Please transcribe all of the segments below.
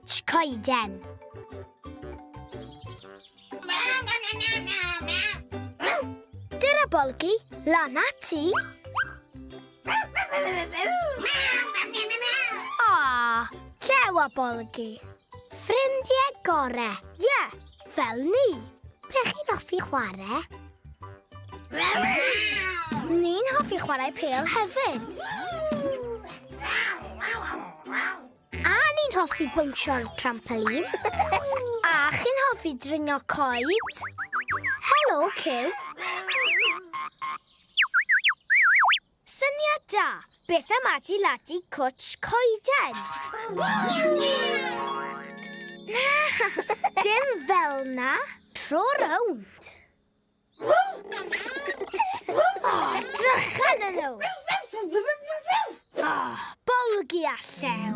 cwtsh coeden. Dyna Bolgi, lan ati. Aw, llew a Bolgi. Ffrindiau gore. Ie, yeah, fel ni. Be chi'n hoffi chwarae? Ni'n hoffi chwarae pêl hefyd. A ni'n hoffi bwnsio'r trampolin. A chi'n hoffi dringo coed. Helo, Cyw. Syniad da! Beth am adeiladu cwtsh coeden? Na! Dim fel 'na. Tro rownd. O, drycha arnyn nhw! O, bolgi a llew.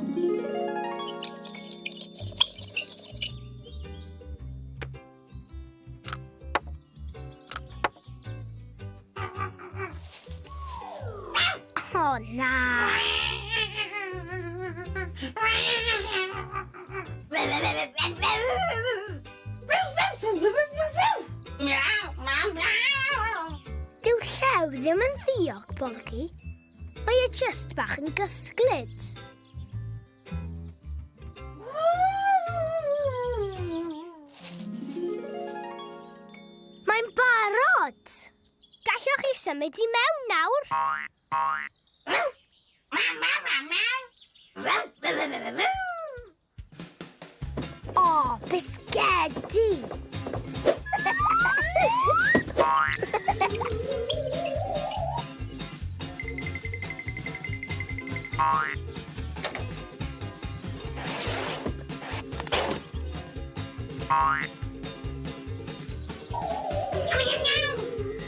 O, na. Dyw Llew ddim yn ddiog, Bolgi. Mae e just bach yn gysglyd. Mae'n barod! Gallwch chi symud i mewn nawr. O, bisgedi!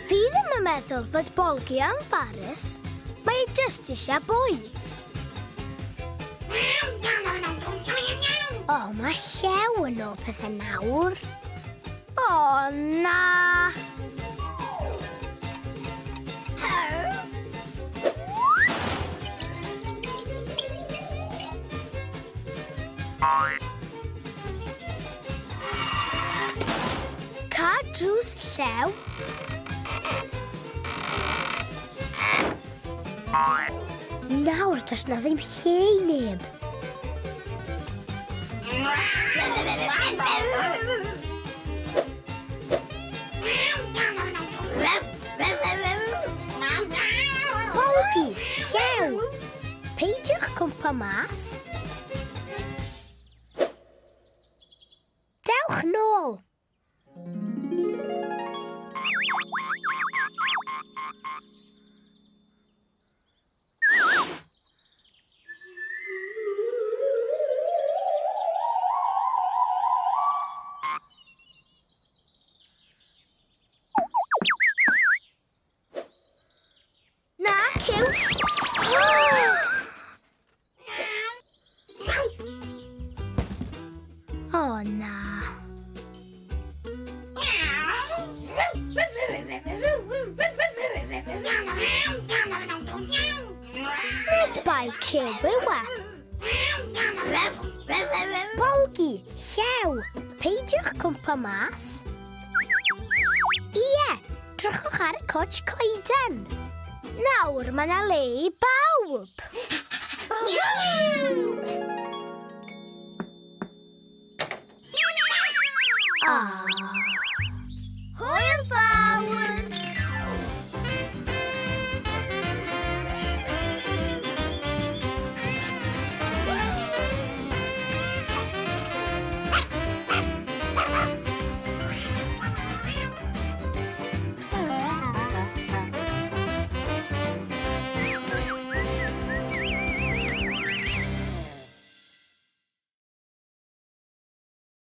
Fi ddim yn meddwl fod Bolgi yn farus. Mae e jyst eisiau bwyd. O, mae llew yn ôl pethau nawr. O, na! Ca drws llew. Nawr does na ddim lle i neb. Bolgi, llew! Peidiwch cwmpa mas. Dewch nôl! Na, Cyw. O, na. Nid bai Cyw yw e. Bolgi, llew, peidiwch cwmpa mas. Ie, drychwch ar y cwtsh coeden. Nawr mae 'na le i bawb. Ah.